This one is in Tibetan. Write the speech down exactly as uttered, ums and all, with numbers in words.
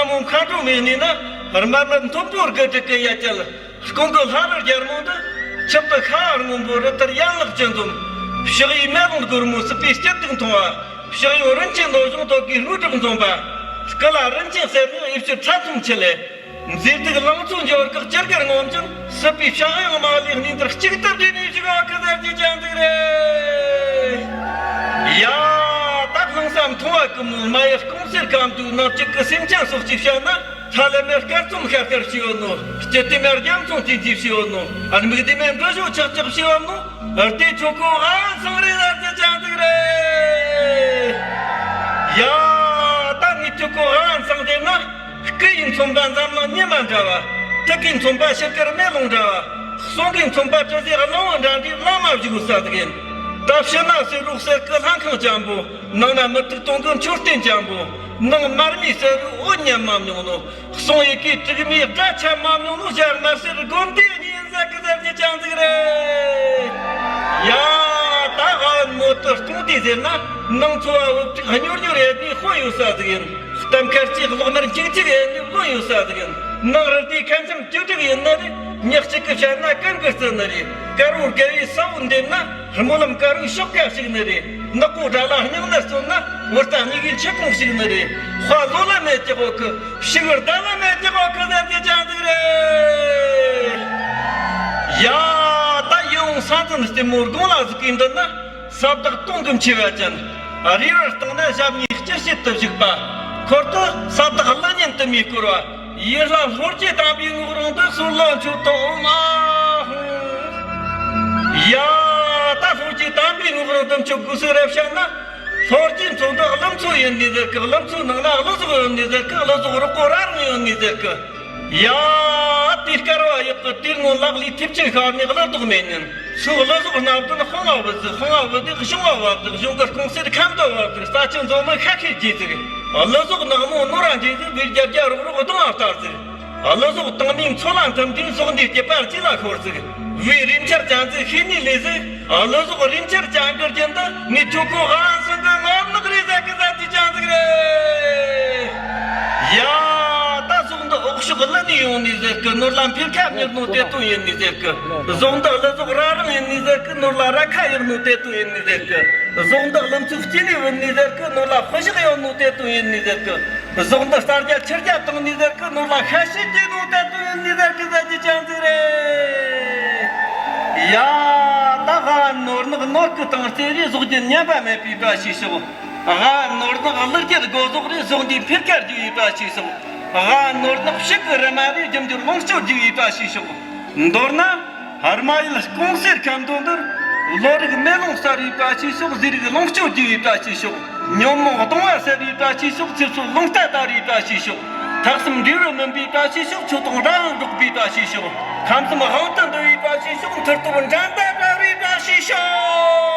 མོ་མཁའ་འགྲོ་མའི་གནས་ན། དམར་དམར་མཐོན་པོ་དགུ་དྲུག་གི་ཡ་གྱལ། སྐུ་མགོན་ལྷ་རི་རྒྱལ་མོ་འདི། ཆིབས་སུ་ཤ་བ་སྔོན་པོ་རི་ལྟར་ཡན་ལག་བཅུ་འཛོམས། ཕྱག་གཡས་མེ་ལོང་སྒོར་མོ་སྲིད་པའི་སྐྱིད་སྡུག་མཐོང་བ། ཕྱག་གཡོན་རིན་ཆེན་ནོར་གཞོང་ཐོད་ཀྱི་ལྷུན་གྲུབ་འཛོམས་པ། སྐུ་ལ་རིན་ཆེན་གསེར་དངུལ་གཡུ་བྱུ་ཁྲ་ཚོམ་ཆུ་ལས། མཛེས་སྡུག་ལང་ཚོའི་འབྱོར་འགག་ཅི་དགར་ངོམ་ཅིང་། སྲིད་པའི་ཕྱྭ་གཡང་མ་ལུས་གནས་འདིར་གཅིག་ཏུ་བསྒྲིལ་ནས་བཞུགས་པ་གི་ཟེར་གྱི་ཅང་ཟིག་རེད། ཡ། ད་ལྷུང་བསམ་མཐོང་བ་ཀུན་སྨྲ་ཡི་སྐོང་གསེར་ཁམས་དུ་ནག་ཅིག་གི་སེམས་ཅན་སོགས་ཀྱིས་བཤད་ན། ལྷ་ལས་མེད་སྐར་ཚོམ་ཤར་ཤར་བྱས་ཡོད་ནོ། སྤྱི་ལྟས་མེད་རྒྱ་མཚོ་ཆེན་ཆེན་བྱས་ཡོད་ནོ། དམིགས་ལྟས་མེད་འབྲི་ཞོ་ཆག་ཆག་བྱས་ཡོད་ནོ། ལྟས་ཆོ་གོ་ཨ་སང་རེད་ཟེར་གྱི་ཅང་ཟིག་རེད། ཡ། ད་ངས་ཆོ་གོ་ཨ་སང་ཟེར་ན། སྐུ་ཡིས་མཚོན་པ་འཛམ་གླིང་ཉི་མ་འདྲ་བ། ཐུགས་ཀྱིས་མཚོན་པ་ཤར་དཀར་མེ་ལོང་འདྲ་བ། གསུང་གིས་མཚོན་པ་དྲི་ཟའི་གླིང་བུ་འདྲ་འདྲའི་བླ་མ་བཞུགས་ས་ཟིག་ཡིན། ད་ཕྱི་ན་བསེ་རུ་གསེར་སྐུ་ལྷ་ཁང་ཅན་པོ། ནང་ན་མུ་ཏིག་དུང་གི་མཆོད་རྟེན་ཅན་པོ། ནང་མར་མེ་བསེ་རུའི་འོད་ཉམས་མ་མྱོང་ནོ། གསུང་ཡི་གེའི་དྲུག་མའི་སྒྲ་ཆད་མ་མྱོང་ནོ། ཞྭ་དམར་སེར་དགོན་སྡེ་གཉིས་ཡིན་ཟེར་གི་ཟེར་གྱི་ཅང་ཟིག་རེད། ཡ། ད་དབའ་བན་མོ་དུ་སྟོང་སྡེ་ཟེར་ན། ནང་འཚོ་བ་བུ་ཕྲུག་སྙོར་སྙོར་ཡེད་ནས་དཔོན་ཡོད་ས་ཟིག་ཡིན། གཏམ་ཁ་ལྕེ་གློག་དམར་འཁྱུག་འཁྱུག་ཡེད་ནས་བློན་ཡོད་ས་ཟིག་ཡིན། ནང་རུལ་དུས་ཁ་འཆམ་གཅིག་སྒྲིལ་ཡིན་ནི་རེད། ཉག་གཅིག་གི་བཤད་ན་གན་གི་བརྩི་ནི་རེད། དཀར་བོ་དགའ་བའི་ས་བོ་འདེབས་ན། སྨོན་ལམ་དཀར་བོའི་ཕྱོགས་ཀ་ཞུགས་ནི་རེད། ནག་པོ་དགྲ་ལ་སྙིང་ནད་གསོ་ན། བུ་རྟ་གཉིས་ཀའི་མཆེད་ཁུང་ཞུགས་ནི་རེད། དཔའ་བློ་ལ་མེད་ཀྱི་འོག་གི། ཕྱུག་བདག་ལ་མེད་ཀྱི་འོག་གི་ཟེར་གྱི་ཅང་ཟིག་རེད། ཡ། ད་ཡིད་འོང་ས་འཛིན་རྩེ་མོ་དགུང་ལ་ཟུག་གི་འདི་ན། ས་བདག་སྟོང་གི་མཆེ་བ་ཅན། རི་བར་སྟེང་ན་ཞབས་གཉིས་སྐྱིལ་བྱེད་དུ་བཞུགས་པ། འཁོར་དུ་ས་བདག་ཀླུ་གཉན་དུ་མས་བསྐོར་བ། ཡིད་ལ་ལྷོ་རྒྱུད་དམ་པའི་ངོགས་རིང་དུ། གསོལ་ལོ་མཆོད་དོ་ཨོཾ་ཨཱཿཧཱུྃ། ཡ། ད་ལྷོ་རྒྱུད་དམ་པའི་ངོགས་རིང་དུ་མཆོད་དགོས་ཟེར་རབ་བཤད་ན། ལྷོ་རྒྱུད་མཚོ་འདི་ཀླུ་མཚོ་ཡིན་ནི་ཟེར་གི། ཀླུ་མཚོའི་ནང་ན་ཀླུ་ཟོག་ཡོད་ནི་ཟེར་གི། ཀླུ་ཟོག་རུ་སྐོར་ར་རང་ཡོད་ནི་ཟེར་གི། ཡ། དེ་སྐལ་བ་ཡག་གི་དེ་སྔོན་ལག་ལས་ཐེབས་ཆེན་ཤར་ནས་ཀླུ་ཟོག་མེད་ཉིན། སུ་ཀླུ་ཟོག་སྣ་བདུན་སྤང་བ་བུ་ཟིག། སྤང་བ་བུ་དེ་གཞུང་བ་བབ་ཟིག། གཞུང་གི་སྐོང་གསེར་ཁམས་དུ་བབ་ཟིག། རྩྭ་ཆུ་མཛོ་མོ་ཤ་ཤེད་རྒྱས་ཟིག། ཀླུ་ཟོག་ནག་མོ་ནོར་ར་འདྲེས་ཟིག། བེར་རྒྱ་རྒྱ་རོག་རོག་གདོང་བ་ལྟར་ཟིག། ཀླུ་ཟོག་དང་མིའི་མཚོ་ལ་འཐིམ་དུས། ཟོག་འདིའི་སྐྱེས་པ་རྩིས་ལ་ཤོར་ཟིག། བུའི་རིན་ཆེར་ཅན་ཟིག་ཤེས་ནི་ལས་ཟིག། ཀླུ་ཟོག་རིན་ཆེར་ཅན་གི་རྒྱུན་དུ། ངས་ཁྱོད་ཁོ་ཨ་སང་གི་ངམ་ནག་རེད་ཟེར་གི་ཟེར་གྱི་ཅང་ཟིག་རེད། ཡ། ད་ཟོག་འདི་འོག་ཕྱོགས་ཀླུ་ནས་ཡོང་ནི་ཟེར་གི། ནོར་ལ་འཕེལ་ཁ་མྱུར་ནོ་དེ་དོན་ཡིན་ནི་ཟེར་གི། ཟོག་འདི་ཀླུ་ཟོག་རྭ་རིང་ཡིན་ནི་ཟེར་གི། ནོར་ལ་རྭ་ཁ་ཡག་ནོ་དེ་དོན་ཡིན་ནི་ཟེར་གི། ཟོག་འདི་ཀླུ་མཚོའི་དཀྱིལ་ནས་བུད་ནི་ཟེར་གི། ནོར་ལ་དཔུ་ཞག་ཡོད་ནོ་དེ་དོན་ཡིན་ནི་ཟེར་གི། ཟོག་འདི་རྩྭ་རྒྱ་ཆུ་རྒྱ་བཏང་ནི་ཟེར་གི། ནོར་ལ་ཤ་ཤེད་རྒྱས་ནོ་དེ་དོན་ཡིན་ནི་ཟེར་གི་ཟེར་གྱི་ཅང་ཟིག་རེད། ཡ། ད་དབའ་བན་ནོར་ནག་ནོར་གི་དང་རྩེ་རེད། ཟོག་རྒྱུ་ཉམས་པ་མེད་པའི་བཀྲ་ཤིས་ཤོག། དབའ་བན་ནོར་ནག་ཀླུ་རྒྱལ་སྒོ་ཟོག་རེད། ཟོག་འདིའི་འཕེལ་ཁ་རྒྱས་པའི་བཀྲ་ཤིས་ཤོག། དབའ་བན་ནོར་ནག་ཕྱུག་གི་རི་མ་རེད། རྒྱུ་འབྱོར་ལོངས་སྤྱོད་རྒྱས་པའི་བཀྲ་ཤིས་ཤོག། མདོར་ན། རྨ་ཡུལ་སྐོང་གསེར་ཁམས་དོན་འདིར། བློ་རིག་མེ་ལོང་གསལ་བའི་བཀྲ་ཤིས་ཤོག། ཟས་རིགས་ལོངས་སྤྱོད་རྒྱས་པའི་བཀྲ་ཤིས་ཤོག། ཉོན་མོངས་གདུང་བ་སེལ་བའི་བཀྲ་ཤིས་ཤོག། ཚེ་སྲོག་རླུང་རྟ་དར་བའི་བཀྲ་ཤིས་ཤོག། ཐེག་གསུམ་འབྲས་བུ་སྨིན་པའི་བཀྲ་ཤིས་ཤོག། ཆོས་དང་རང་དབང་འགྲོགས་པའི་བཀྲ་ཤིས་ཤོག། ཁམས་གསུམ་དབང་དུ་འདུ་བའི་བཀྲ་ཤིས་ཤོག། མཐུ་སྟོབས་འགྲན་ཟླ་བྲལ་བའི་བཀྲ་ཤིས་ཤོག།